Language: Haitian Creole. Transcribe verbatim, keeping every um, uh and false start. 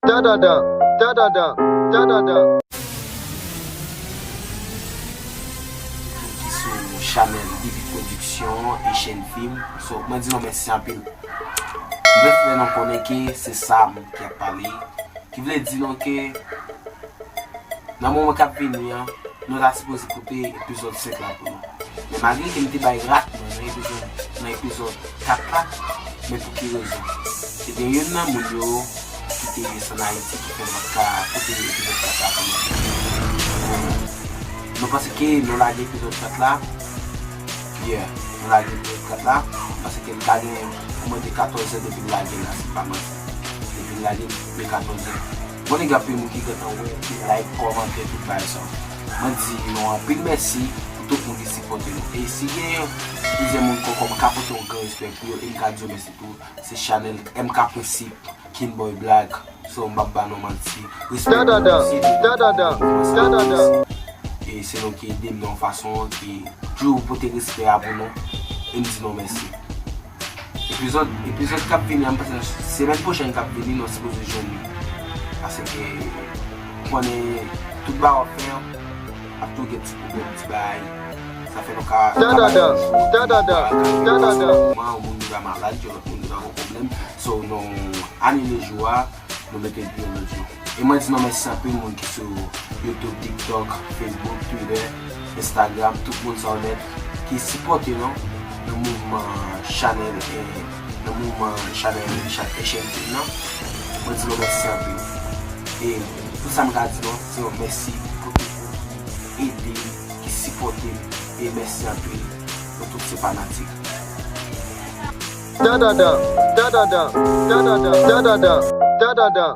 Tadada, tadada, tadada. Ki sou chanèl Bibi Production, Asian Film. So, mwen di nou mèsi anpil. Mwen fè nou konnen ke se Sam ki ap pale. Ki vle di nou ke nan moman k ap vini an, nou ta sipoze pote epizòd senk la pou nou. Men malgre ke m te bay rat mwen nan epizòd, nan epizòd kat la, men pou ki rezon? Se gen youn nan moun yo ki te desann Ayiti ki fè m pa t ka pote epizòd kat la pou nou. Nou panse ke nou lage epizòd kat la? Yeah, nou lage epizòd kat la, paske m ta gen pou mwen de katòz zè depi m lage la, si m pa manti. Depi m lage, de katòz zè. Bon, nèg, anpil moun ki gentan wè, ki like, kòmante, tout bagay sa. Mwen di nou anpil mèsi pou tout moun ki sipòte nou. E si gen plizyè moun k ankò, m ka pote yon gran respè pou yo, e m ka di yo mèsi tou, se chanèl M K Prensip, Kinboy Black. So, m p ap ba nou manti. Respè pou nou, se nou ki kòmanse ap fè misye. E se nou ki ede m nan yon fason ki toujou pote respè a pou nou. E m di nou mèsi. Epizòd, epizòd k ap vini an, m panse nan semèn pwochèn k ap vini, nou sipoze jwenn li. Paske, ou konnen, tout bagay w ap fè an, ap toujou gen ti pwoblèm, ti bagay. Sa fè nou ka, ka bay yon jou, ka bay yon jou, yon moun ki ta malad, yon lòt moun ki ta gen pwoblèm. So, nou anile jou a, nou mete l pou yon lòt jou. E mwen di nou mèsi anpil moun ki sou YouTube, TikTok, Facebook, Twitter, Instagram, tout moun sa yo nèt ki sipòte nou nan mouvman chanèl, e nan mouvman chanèl Asian Film nan. Mwen di nou mèsi anpil. E tout sa m ka di nou, se yon mèsi pou tout moun ki ede m, ki sipòte m, e mèsi anpil. Nou tout se fanatik. Tadada, tadada, tadada, tadada, tadada.